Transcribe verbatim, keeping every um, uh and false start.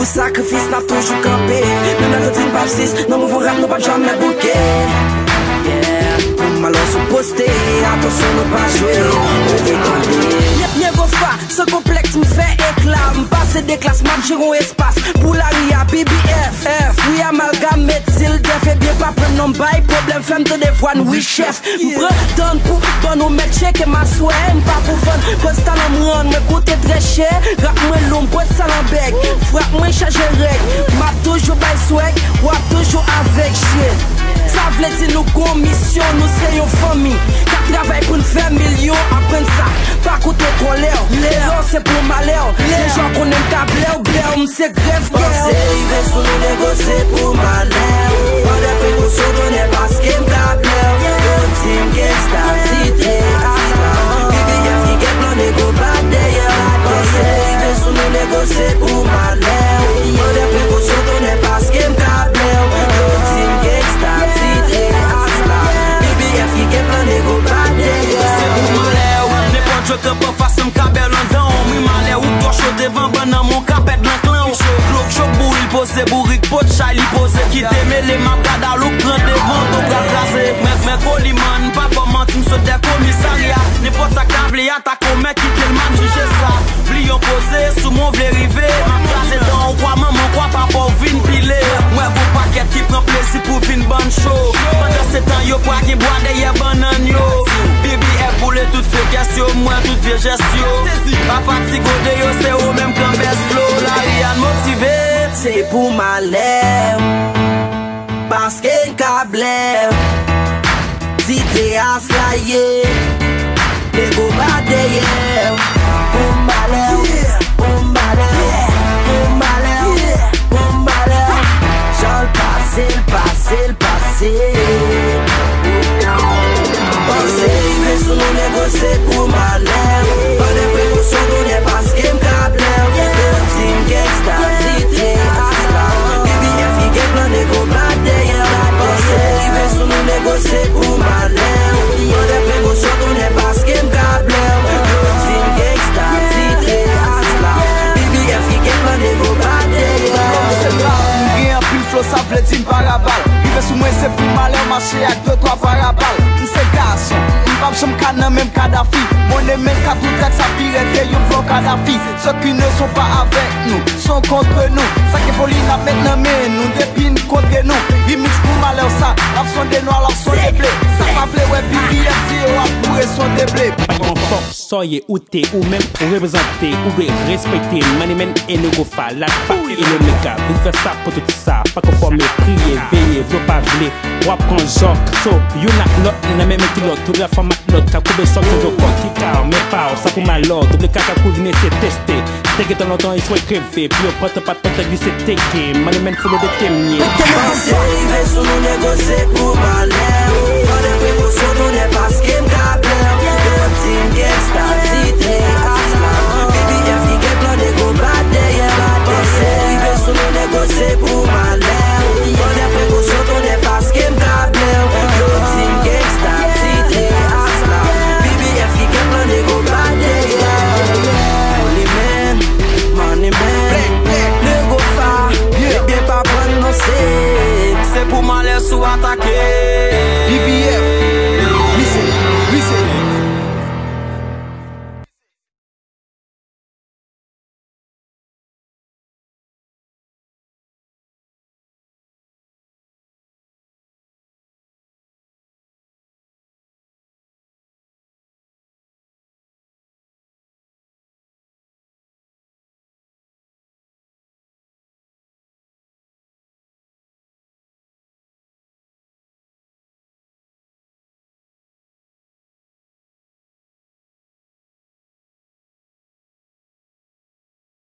Pou sakrifis n ap toujou kanpe. Menm lè yo di n p ap sis, nan mouvman rap nou p ap janm bouke. Yeah. Pou malè sou poste, atansyon nou pa jwe. Leve kanpe. Nego fa, san konplèks m fè ekla. M pase de klas, m ap jere yon espas. Pou lari a B B F, F, wi amalgam, met zil dèf, ebyen pa pran non bay pwoblèm, fè m tande vwa n wi chèf. M pran tan pou ban nou mèt cheke m aswè, m pa pou vann. Pwès talan m rann, mwen koute trè chè. Rap mwen lou, m pwès talan bèg. Frap mwen chaje règ. M ap toujou bay swag, w ap toujou avèg shit. Sa vle di nou gon misyon, nou se yon fanmi. K ap travay pou n fè milyon, aprann sa. Pa koute twò lè w. Lè w se pou malè w. Deja w konnen m ka blè w, blè w, m se grèv kè w. Panse rive sou nou, nego se pou malè w. Pran de prekosyon, tonnè, paske m ka blè w. Yo di m gangsta, titre asla. B B F ki gen plan, nego bat dèyè w. Panse rive sou nou, nego se pou malè w. Pran de prekosyon, tonnè, paske m ka blè w. Yo di m gangsta, titre asla. B B F ki gen plan, nego bat dèyè w. Se pou malè w. Nenpòt jwèt k ap anfas, m ka bèl anndan w. Wi malè w, twò cho devan bann nan, mon ka pèd nan klan w. Glok chok bouri, l poze bourik, pot chay, li poze kite mele, m ap gad alouk pran devan, do pral kraze. Mwen, mwen koliman, m pa ba w manti, m sot dè komisarya. Nenpòt sa k ta vle atake w, mè kite l, m ap jije sa. Bliye w poze, sou mwen w vle rive, m ap kraze dan w, kwa manman w, kwa papa w vin pile. Mwen gon pakèt ki pran plezi pou vin bann cho. Pandan se tan yo pwa gen bwa dèyè bannann yo. B B F boule tout fekès yo, m wè tout vye jès yo. Pa fatige w deyò, se ou menm k anbès flo. Lari a n motive. Se pou malè m, paske n ka blè m. Titre asla ye. Nego bat dèyè m. Pou malè w, pou malè w, pou malè w, pou malè w. Jan l pase, l pase, l pase. Panse rive sou nou, nego se pou malè w. Pran de prekosyon, tonnè, paske m ka blè w. Yo di m gangsta, titre asla. B B F ki gen plan, nego bat dèyè w. Panse rive sou nou, nego se pou malè w. Pran de prekosyon, tonnè, paske m ka blè w. Yo di m gangsta, titre asla. B B F ki gen plan, nego bat dèyè w. M gen anpil flo, sa vle di m parabal. Rive sou mwen, se pou malè w, mache ak de twa parabal. M se gason, m p ap janm ka nan menm Kadafi. Monnen men ka tou trèt, sa pi rèd ke yon flò Kadafi. Ceux qui ne sont pas avec nous sont contre nous. Sa ki foli n ap met nan men nou depi n kontre nou. Remix pou malè w sa, n ap sonde nwa, l ap sonde ble. Sa pa vle wè B B F di yo ap boure sonde ble. Pa gen fòk sa w ye ou te ou menm ou reprezante, ou dwe respekte Money Man e Nego Fa, la pa e le mega. Vin fè sa pou tout sa, pa konfòme, kriye, veye, vle w pa vle, w ap pran jòk. So, youn ak lòt, nan menm kilòt, tou la fanm ak lòt, ka koube sòk, yo kòk ki ka, men pa w, sa pou malè w, double kaka kou vini se teste. Te gentan lontan echwe kreve, pou yo pran tan pa t pran tan glise teke, Money Man fou de temye. Panse rive sou nou, nego se pou malè w. Pran de prekosyon, tonnè, paske m ka blè w. Yo di m gangsta, titre asla. B B F ki gen plan, nego bat dèyè w. Panse rive sou nou, nego se pou malè w. Pran de prekosyon, tonnè, paske m ka blè w. Yo di m gangsta, titre asla. B B F ki gen plan, nego bat dèyè w. Money Man, Money Man, Nego Fa, ebyen pa pran non se. Se pou malè si w atake